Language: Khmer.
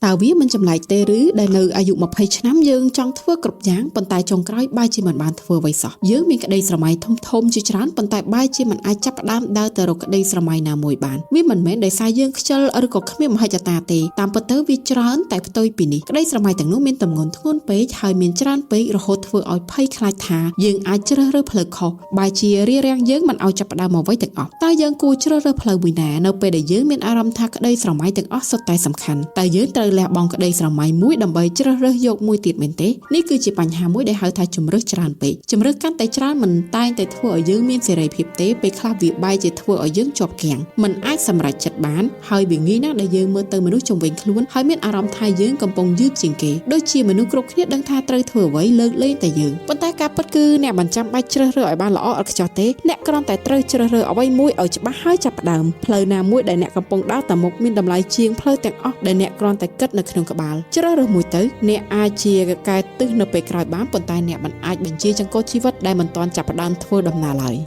តើវាមិនចម្លែកទេឬដែលនៅអាយុ20ឆ្នាំយើងចង់ធ្វើគ្រប់យ៉ាងប៉ុន្តែចុងក្រោយបែរជាមិនបានធ្វើអ្វីសោះយើងមានក្តីស្រមៃធំធំជាច្រើនប៉ុន្តែបែរជាមិនអាចចាប់ផ្ដើមដើរទៅរកក្តីស្រមៃណាមួយបានវាមិនមែនដោយសារយើងខ្ជិលឬក៏គ្មានមហិច្ឆតាទេតាមពិតទៅវាច្រើនតែផ្ទុយពីនេះក្តីស្រមៃទាំងនោះមានទម្ងន់ធ្ងន់ពេកហើយមានច្រើនពេករហូតធ្វើឲ្យភ័យខ្លាចថាយើងអាចជ្រើសរើសផ្លូវខុសបែរជារារាំងយើងមិនឲ្យចាប់ផ្ដើមអ្វីទាំងអស់តើយើងគួរជ្រើសរើសផ្លូវមួយណានៅពេលដែលយើងមានអារម្មណ៍ថាក្តីស្រមៃទាំងអស់សុទ្ធតែសំខាន់តើយើងត្រូវលះបង់ក្តីស្រមៃមួយដើម្បីជ្រើសរើសយកមួយទៀតមែនទេនេះគឺជាបញ្ហាមួយដែលហៅថាជំរើសច្រើនពេកជំរើសកាន់តែច្រើនមិនតែងតែធ្វើឲ្យយើងមានសេរីភាពទេពេលខ្លះវាបែរជាធ្វើឲ្យយើងជាប់គាំងមិនអាចសម្រេចចិត្តបានហើយវាងាយណាស់ដែលយើងមើលទៅមនុស្សជុំវិញខ្លួនហើយមានអារម្មណ៍ថាយើងកំពុងយឺតជាងគេដូចជាមនុស្សគ្រប់គ្នាដឹងថាត្រូវធ្វើអ្វីលើកលែងតែយើងប៉ុន្តែការពិតគឺអ្នកមិនចាំបាច់ជ្រើសរើសឲ្យបានល្អឥតខ្ចោះទេអ្នកគ្រាន់តែត្រូវជ្រើសរើសអ្វីមួយឲ្យច្បាស់ហើយចាប់ផ្ដើមផ្លូវណាមួយដែលអ្នកកំពុងដើរទៅមុខមានតម្លៃជាងផ្លូវទាំងអស់ដែលអ្នកគ្រាន់តែគិតនៅក្នុងក្បាលជ្រើសរើសមួយទៅអ្នកអាចជាកែទិសនៅពេលក្រោយបានប៉ុន្តែអ្នកមិនអាចបញ្ជាចង្កូតជីវិតដែលមិនទាន់ចាប់ផ្ដើមធ្វើដំណើរឡើយ។